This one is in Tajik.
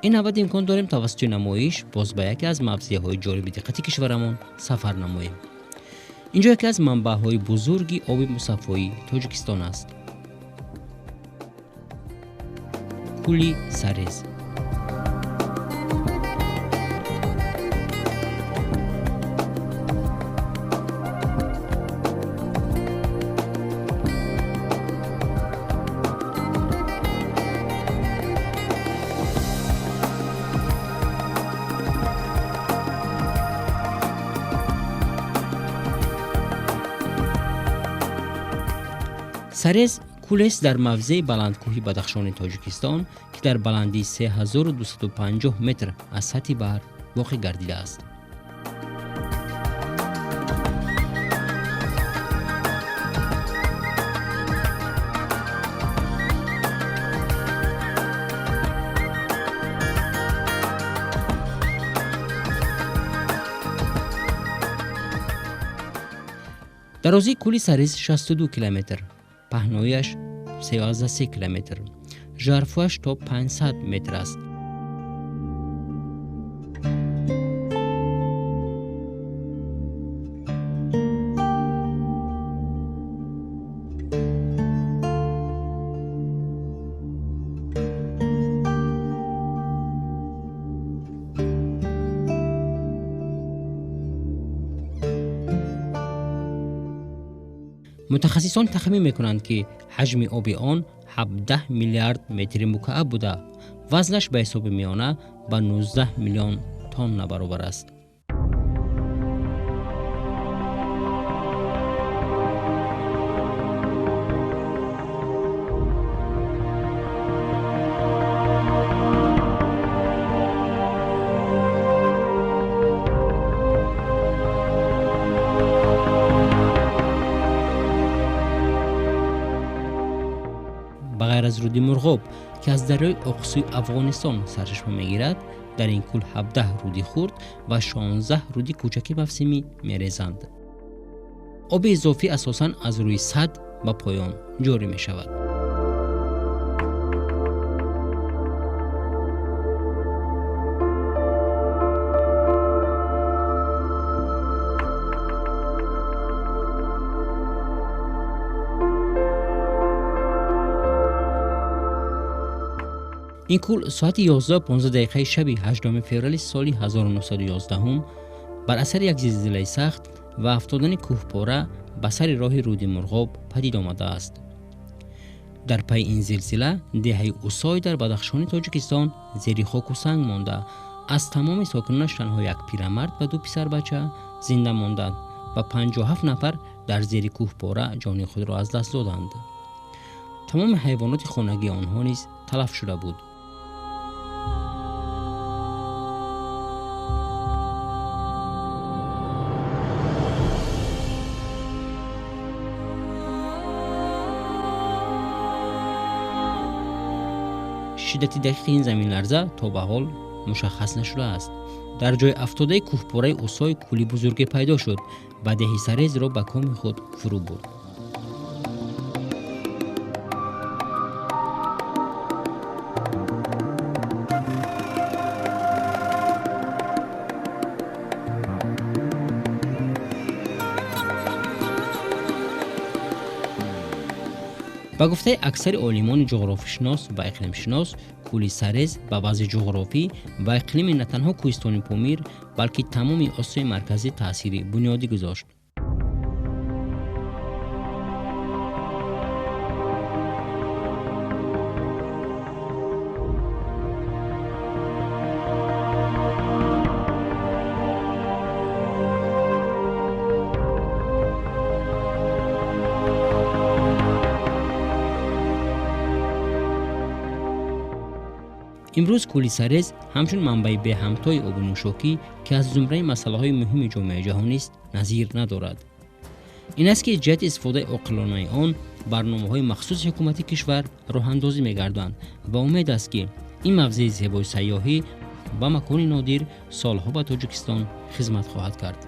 Ин навбат имкон дорем тавассути намоиш боз ба яке аз мавзеъҳои ҷолиби диққати кишварамон сафар намоем. Инҷо яке аз манбаъҳои бузурги оби мусаффоии Тоҷикистон аст. Кӯли Сарез. Сарез кӯлест дар мавзеи баландкӯҳи Бадахшони Тоҷикистон, ки дар баландии 3250 метр аз сатҳи баҳр воқеъ гардидааст. Дарозии кӯли Сарез 62 километр, паҳнояш 33 километр, жарфуаш то 500 метр аст. Мутахассисон тахмин мекунанд, ки ҳаҷми оби он 17 миллиард метри мукааб буда, вазнаш ба ҳисоби миёна ба 19 миллион тонна баробар аст. Ба ғайр аз руди Мурғоб, ки аз дарёи Оқсӯи Афғонистон сарчашма мегирад, дар ин кӯл 17 руди хурд ва 16 руди кӯчаки мавсимӣ мерезанд. Оби изофӣ асосан аз рӯи сад ба поён ҷорӣ мешавад. Ин кӯл соати 11:15 дақиқаи шаби 8 феврали соли 1911 бар асари як зилзилаи сахт ва афтодани кӯҳпора ба сари роҳи руди Мурғоб падид омадааст. Дар пайи ин зилзила деҳаи Усой дар Бадахшони Тоҷикистон зери хоку санг монда, аз тамоми сокинонаш танҳо як пирамард ва ду писарбача зинда монданд ва 57 нафар дар зери кӯҳпора ҷони худро аз даст доданд. Тамоми ҳайвоноти хонагии онҳо низ талаф шуда буд. Шиддати дақиқи ин заминларза то ба ҳол мушаххас нашудааст. Дар ҷои афтодаи кӯҳпораи Усой кӯли бузурге пайдо шуд ва деҳи Сарезро ба коми худ фурӯ бурд. Ба гуфтаи аксари олимони ҷуғрофишинос ва иқлимшинос, кӯли Сарез ба вазъи ҷуғрофӣ ва иқлими на танҳо кӯҳистони Помир, балки тамоми Осиёи Марказӣ таъсири бунёдӣ гузошт. Имрӯз кӯли Сарез ҳамчун манбаи беҳамтои оби нӯшокӣ, ки аз зумраи масъалаҳои муҳими ҷомеаи ҷаҳонист, назир надорад. Ин аст, ки ҷиҳати истифодаи оқилонаи он барномаҳои махсуси ҳукумати кишвар роҳандозӣ мегарданд ва умед аст, ки ин мавзеи зебои сайёҳӣ ба макони нодир солҳо ба Тоҷикистон хизмат хоҳад кард.